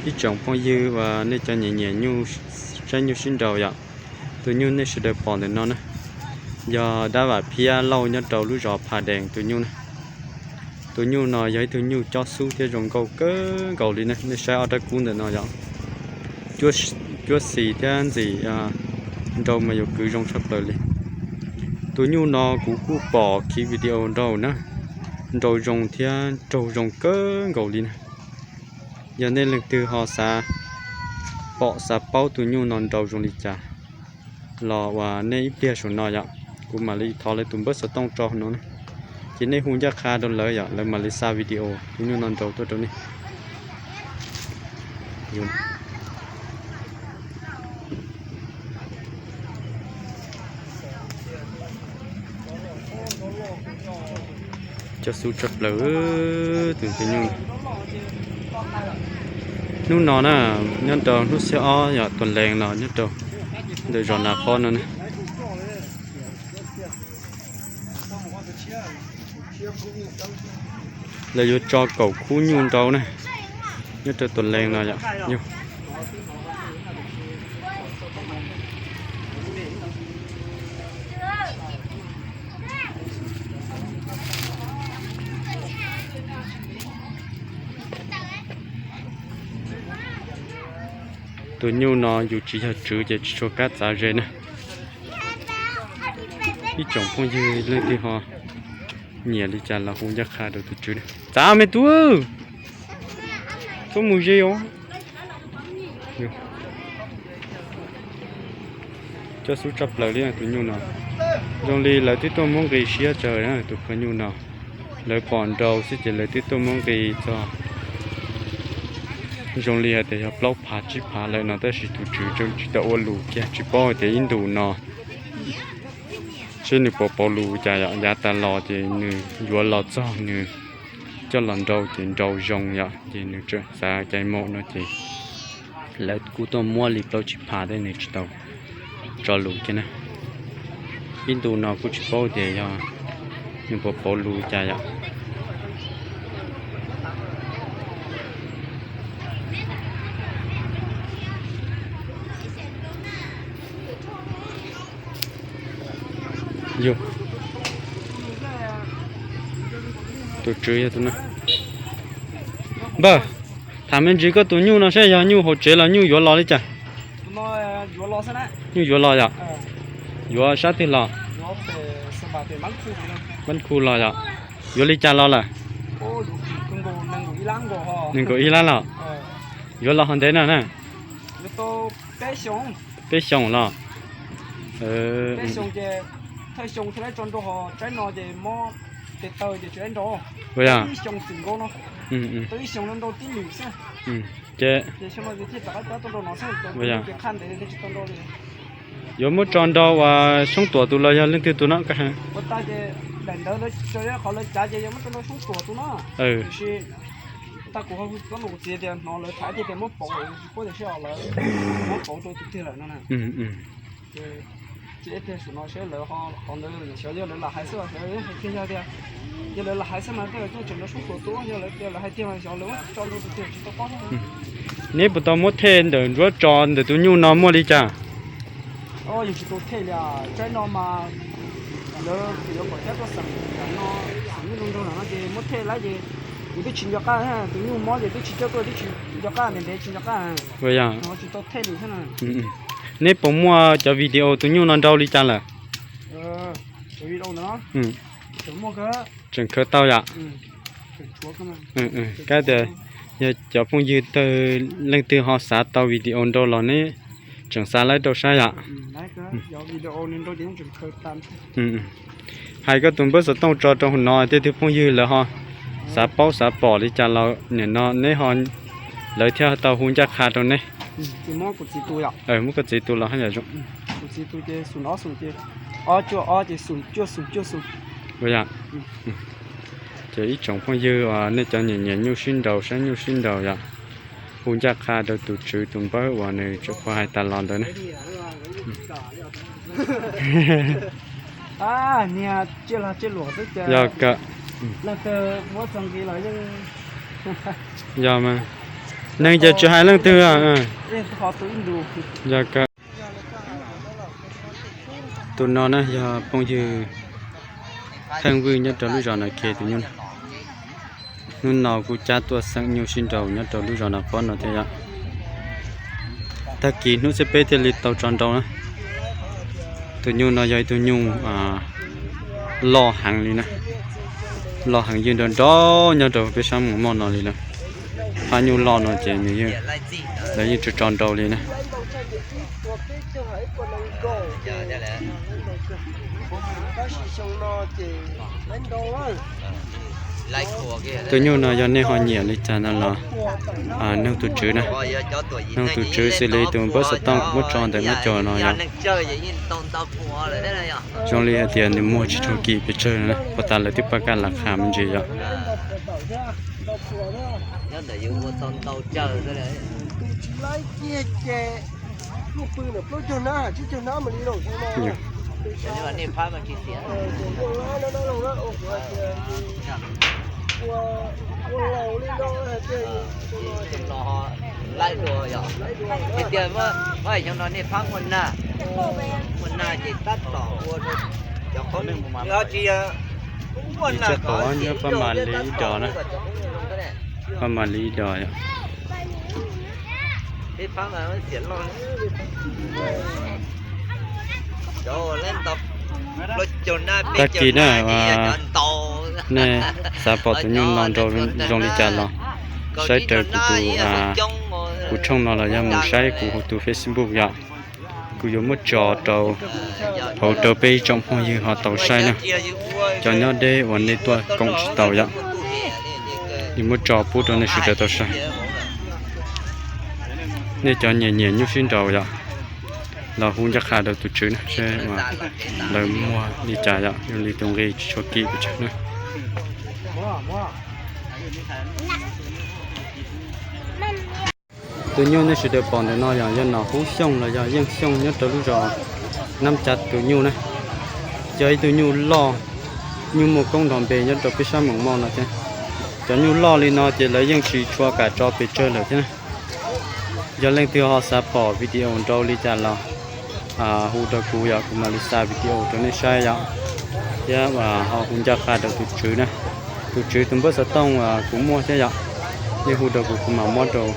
Ib tsoom phooj ywg uas nej cov nyiam nyiam nyuj, saib nyuj sib nraus yom, tus nyuj nej sawv daws pom ntawm no na, yog dab vam phiab lauj nyob rau lub zos Pha Dees tus nyuj na. Tus nyuj no yog ib tug nyuj cob xub thiab zoo nkauj kawg nkaus li na, nej saib ob rab kub ntawm no yom, cuab xis thiab ntxim nraus mas yuav kwv zoo tshaj plaws li. Tus nyuj no kuv kuj pom khiv video nraus na, nraus zoo thiab raug zoo kawg nkaus li na. Yog nej leej twg ho xav pom xav paub tus nyuj no nraus zoo li cas los uas nej ib pliag saum no yom, kuv mam li thov lawv tus npawb xov tooj tso no na, ces nej hu ncaj qha rau lawv yom, lawv mam li xa video tus nyuj no nraus tuaj rau nej. Cob xub tshaj plaws tus tus nyuj. Hnub no na, nyob rau hnub xiab ob yog tuas lees los nyob rau ntawm zos Nas Khob no na. Lawv yuav tso kaum khub nyuj nraus na, nyob rau tuas lees no yom. Tus nyuj no yus tsis yog tswv ces tsis tshua kam txav ze na. Ib tsoom phooj ywg leej twg ho nyiam li cas los hu ncaj qha rau tus tswv. Txav me tub, txhob mus ze os. Cob xub tshaj plaws li tus nyuj no. Zoo li lawv twb tuaj muab nqis siab tsawg na tus phaw nyuj no. Lawv pom nraus xwb ces lawv twb tuaj muab nqis txog zoo li hais tias yog plaub phav tsib phav lawm no tab sis tus tswv tseem tsis tau ua lus kiag, tsis paub hais tias ib ntus no seb nws puas pauv lus cas yom. Yav tas los ces nws yuav los txog nws coj los nraus ces nraus zoo yom, ces nws tseem xav cai maum no ces lawv kuj tuaj muab li plaub tsib phav thiab nws tsis tau tso lus kiag na. Ib ntus no kuj tsis paub tias yog nws puas pauv lus cas yom. Yog tus tswv yog tus no. Npawg, tham me ntsis koj tus nyuj no saib yog nyuj hauv tsev los nyuj yuav los li cas? Nyuj yuav los yom? Yuav sab twg los? Npab khu los yom? Yuav li cas los lawm? Nees nkaum ib lab los? Yuav los hov ntev no na? Peb xyoos los? Ua yog. Ces yuav muab tso nrau uas Soob Tuam tus los yog leej twg tus no? Neb puas tau muab thej ntawm nruab tso ntawm tus nyuj no muaj li cas? Muab thej lawm, kuv twb tsis nco qab, tus nyuj mob ces twb tsis coj tuaj, twb tsis nco qab, ntev ntev tsis nco qab. Tsis tau thej li thiab. Neb puas muaj cov video tus nyuj no nrau li cas lawm? Tseem khaws tau yom? Kab tias yog cov phooj ywg leej twg ho xav tau video nrau los neb tseem xa laib rau saib yom. Hais koj tus npawb xov tooj tso rau hauv no, tej tug phooj ywg lawv ho xav paub xav pom li cas los nim no neb ho, lawv thiaj tau hu ncaj qha rau neb. Muab koj txiv tus los haj yam zoo. Ces ib tsoom phooj ywg uas nej cov nyiam nyiam nyuj sib nraus, saib nyuj sib nraus yom, hu ncaj qha rau tus tswv tus npawb uas nws tseem qhuav hais tas los ntawd na. Yog kawg. Yog mas. Neeg ces tsis hais leej twg. Yog kawg. Tus no na yog phooj ywg Theej Vwj nyob rau lub zos no khiav tus nyuj na. Hnub no kuj cab tuaj xeem nyuj sib nraus nyob rau lub zos no pob no thiab yom. Tag kis hnub xiab peb thiaj li tau tso nrau na. Tus nyuj no yog ib tug nyuj loj heev li na, loj heev ywj nrau nrau nyob rau peb sab Moos Moj no li lawm. Phab nyuj loj no ces nws yeej, lawv yeej tso tso nrau li na. Tus nyuj no yog nej ho nyiam li cas no los nug tus tswv na. Nug tus tswv xws li tus npawb xov tooj kuv muab tso ntawm no cov no yog zoo li hais tias nws muag tsis tshua kim pes tsawg no, puas tas lawv twb pab kaj lam qha me ntsis yom. Tiag, xyoo no nej phab muaj nag, muaj nag ces tab tom ua rau cov qhaub tsis yog, tsis yog pab mas li ib dos na, pab mas li ib dos yom. Tag kis na, nej xav pom tus nyuj no zoo li cas los saib raws kuv tus, kuv tshooj no los yog mus saib kuv tus Facebook yom. Kuv yuav muab tso rau hauv rau peb ib tsoom phooj ywg ho tau saib na. Cov nyob deb uas nej tuaj koom tsis tau yom, yuav muab tso pub rau nej sawv daws tau saib. Nej cov nyiam nyiam nyuj sib nraus yom, los hu ncaj qha rau tus tswv na seb lawv muag li cas yom, zoo li tus nqi tsis tshua kim pes tsawg na. Tus nyuj nej sawv daws pom ntawm no yog, yog Nom Hub Xyooj los yog Yeej Xyooj nyob rau lub zos Nab Cav tus nyuj na. Yog ib tug nyuj loj, nyuj muaj koob nrog npe nyob rau peb sab Moos Moj no thiab. Cov nyuj loj li no ces lawv yeej tsis tshua kam tso pes tsawg lawm thiab na. Yog leej twg ho xav pom video nrau li cas los hu rau kuv yom, kuv mam li xa video rau nej saib yom. Thiab ho hu ncaj qha rau tus tswv na. Tus tswv tus npawb xov tooj kuv muaj thiab yom. Nej hu rau kuv, kuv mam muab rau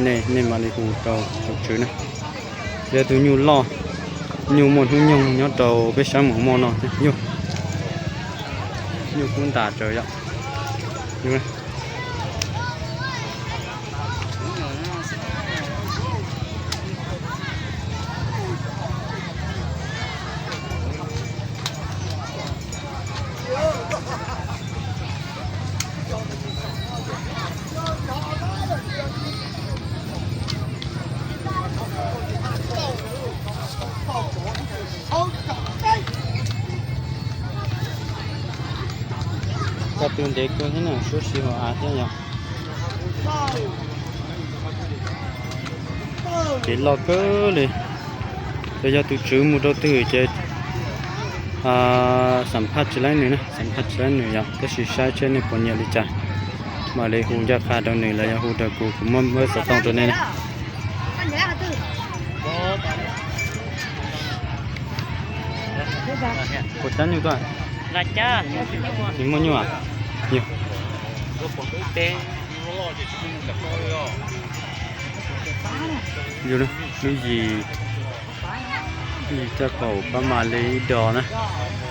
nej, nej mam li hu rau tus tswv na. Yog tus nyuj loj, nyuj muaj hnub nyoog nyob rau peb sab Moos Moj no thiab. Nyuj kub ntas tsawv yom. Cov tus ntev kawg thiab na, suab si hauv av thiab yom. Kev loj kawg li. Ces yog tus tswv mus rau twg ces xam phaj tsis laib nws na, xam phaj tsis laib nws yom, tab sis saib seb nej puas nyiam li cas mam li hu ncaj qha rau nws los yog hu rau kuv, kuv muab npawb xov tooj rau nej na. Puas cab nyuj tuaj? Tsis muaj nyuj. Yus lub yis, lub yis caj qaum pab mas li ib dos na.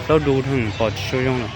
Plaub du dheev pom tsis tshua zoo lawm.